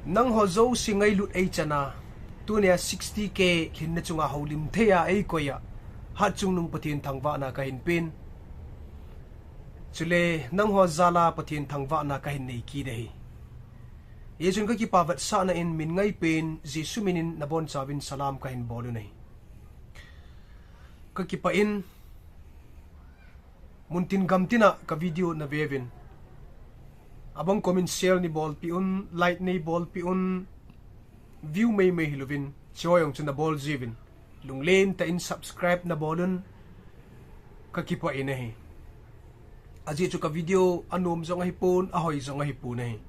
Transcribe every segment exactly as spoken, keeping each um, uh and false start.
Nangho jouse ngailut eichan a, tunia sixty K lhinna chunga houlim thei a eikoi a, Hatchungnung Pathen thangvahna kahin pen. Chule nangho jal a Pathen thangvahna kahin nei kit ahi. Hijeh chun kakipah vetsahna in min ngaipen Jesu min in nabonchauvin salam kahin bol u ahi. Kakipah in, muntin gamtin a ka video naveuvin, abang comment share neibolpeh un, like neibolpeh un, view meimei hilouvin, hiche jong chu nabol jiuvin, lunglen tah in subscribe nabol un, kakipah in ahi. Ajeh chu ka video anom jong ahipon, ahoi jong ahipon ahi.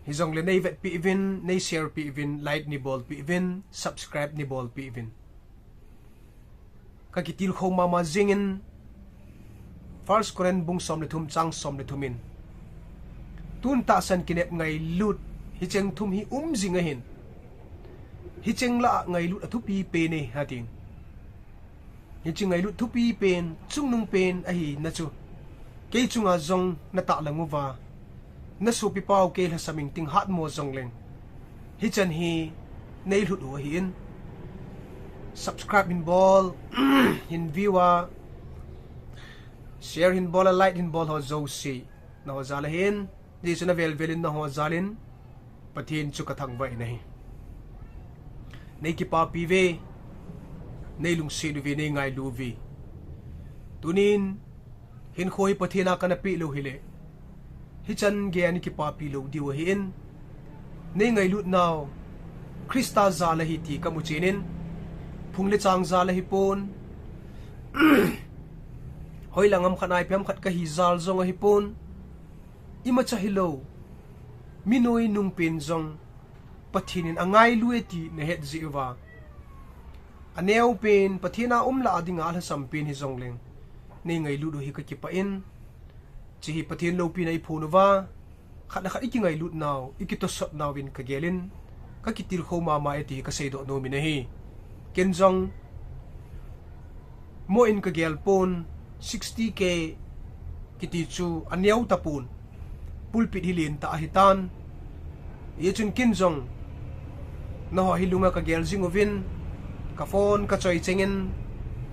Hijongle neivetpeh uvin, neishare peh uvin, like neibolpeh uvin, subscribe neibolpeh uvin. Kakitilkhou mama jingin, First Corinth bung som le thum chang som le thum in, tun tahsan kinep ngailut, hicheng thum hi um jing ahin, hicheng lah a ngailut athupi pen e, atin. Hiche ngailut thupi pen, chungnung pen ahina chu kei chunga jong natahlang uva, nasopipau kei lhasam ingting hatmo jongleng, hichan hi neilhut u ahin, subscribe hinbol, hin view a, share hinbol a, like hinbol ho jouse, nangho jal ahin, Jesu navelvel in nangho jal in, Pathen chu kathangvah in ahi. Neikipapi uve, neilungset uve, neingailu uve. Tunin, hinkho hi Pathen a kanapeh lou hile, hichan geiya neikipapi lou diu ahin, neingailutnau Christa jal ahi ti kamuchen in, phung le chang jal ahipon, hoilang ham khat, ipi ham khat kahi jal jong ahipon, imacha hilou, mi noinung pen jong Pathen in angailu e ti nahet jeh uva, aneo pen, Pathen a um lah a dinga alhasam pen hijongleng, neingailut u hi kakipah in, hiche hi Pathen loupina iphon uva, khat le khat ikingailutnau, ikitosotnau in kagel in, kakitilkhou mama e ti hi kaseidoh nom in ahi. Ken jong, mo in kagel pon, sixty K kiti chu aneo tapon, pulpit hi lentah ahitan. Hijeh chun ken jong, nangho hi lunga kagel jing uvin, ka phone kachoi chengin,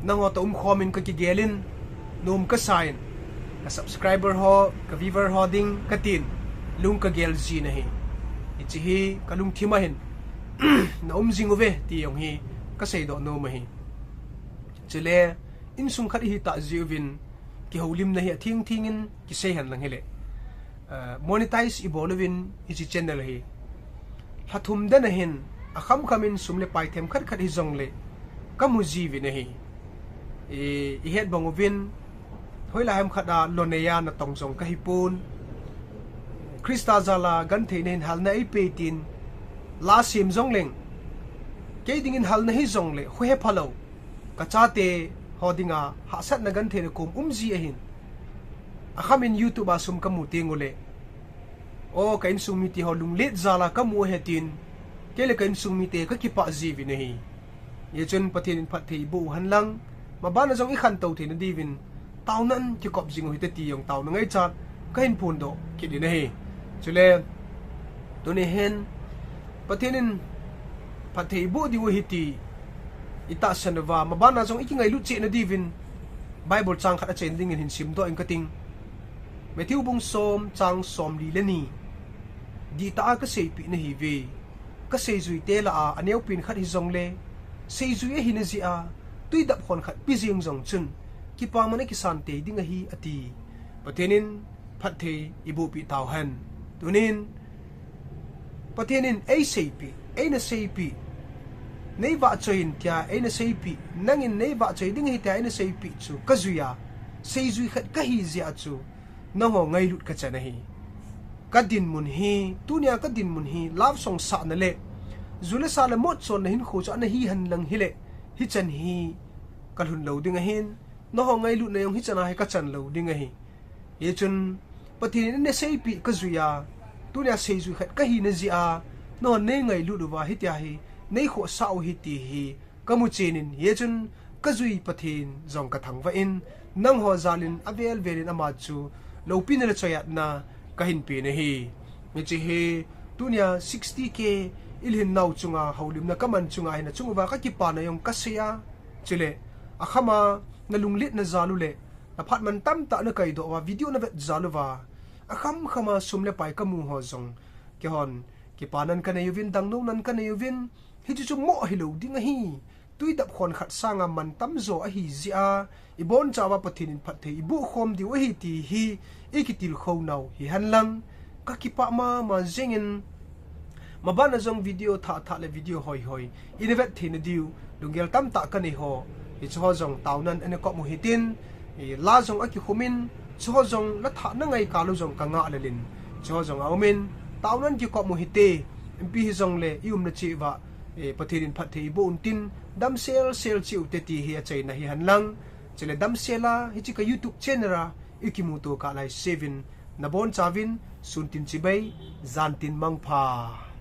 nangho toh umkhom in kakigel in, nom kasa in, ka subscriber ho, ka viewer ho ding katin, lung kagel jin ahi. Hiche hi kalungthim a hin, na um jing uve ti jong hi kaseidoh nom ahi. Chule, insung khat ihi tah jeh uvin, kihoulimna hi atheng theng in kisei hen lang hile, ah, monetize ibol uvin hiche channel hi, lha thum dan a hin, akham kham in sum le pai themkhat khat hijongle, kamu jiuvin ahi. I, ihet bang uvin, hoilai ham khat a lonei a natong jong kahipon, Christa jal a gentheina hin halna eipe tin, la sem jongleng, kei dingin halna hijongle, khohe phalou, kachate ho dinga hahsatna gentheina kom um ji ahin, akham in YouTube a sum kamu tengule, o, ka insung mite ho lunglet jal a kamu ahi tin, kei le ka insung mite kakipah jiuvin ahi. Hijeh chun Pathen in phatthei iboh u hen lang, mabana jong ikhantou theina diuvin, taonan kikop jing u hite ti jong taona ngaichat kahin phondoh kit in ahi. Chule, tuni hin, Pathen in phatthei iboh diu ahi ti itahsan uva, mabana jong ikingailut chehna diuvin, Bible chang khat achaina dingin hin simdoh ing kating. Matthew bung som chang somli le ni, dihtah a kaseipeh nahiuve, kaseijuite lah a aneopen khat hijongle, seijui ahina jeh a, twi dap khon khat pe jeng jong chun, kipaman akisan tei ding ahi, ati. Pathen in phatthei ibohpeh tauhen. Tunin, Pathen in eiseipeh, eina seipeh, neivahchoi in tia eina seipeh, nangin neivahchoi ding ahi tia eina seipeh chu kajui a, seijui khat kahi jeh a chu, nangho ngailut kachan ahi. Kadinmun hi, tunia kadinmun hi, love song sahna le, ju le sa le motchonna hinkho chu ana hihen lang hile, hichan hi kalhun lou ding ahin, nangho ngailutna jong hichan a hi kachan lou ding ahi. Hichun, Pathen in eina seipeh kajui a, tunia seijui khat kahina jeh a, nangho neingailut uva hitia hi neikhohsah u ahi ti hi kamuchen in, hichun kajui Pathen jong kathangvah in, nangho jal in avel vel in ama chu loupina le choiatna kahin pen ahi. Hiche hi tunia sixty K ilhin nau chunga houlimna kaman chunga hin achung uva kakipana jong kasei a. Chule akhama nalungletna jal u le naphat man tamtah nakaidoh uva video navet jal uva akham khama sum le pai kamu ho jong keihon kipanan kanei uvin, dangnonan kanei uvin, hiche chu moh hilou ding ahi. Twi dap khon khat sanga man tamjo ahi jeh a, ibonchauva Pathen in phatthei iboh khom diu ahi ti hi ikitilkhou nau hihen lang, kakipah mama jengin, mabana jong video thah thah le video hoi hoi ina vet theina diu lunggel tamtah kanei ho, hiche ho jong taonan ana kop u hitin, la jong akikhumin, chuho jong la thahna ngai kal u jong kangah lelin, chuho jong aumin, taonan kikop u hite, ipi hijongle iumna cheh uva Pathen in phatthei iboh untin, damsel sel cheh ute ti hi achaina hihen lang, chule damsel a hiche ka YouTube channel a ikimuto kah lai seuvin, nabonchauvin sun tin chibai, jan tin mangpha.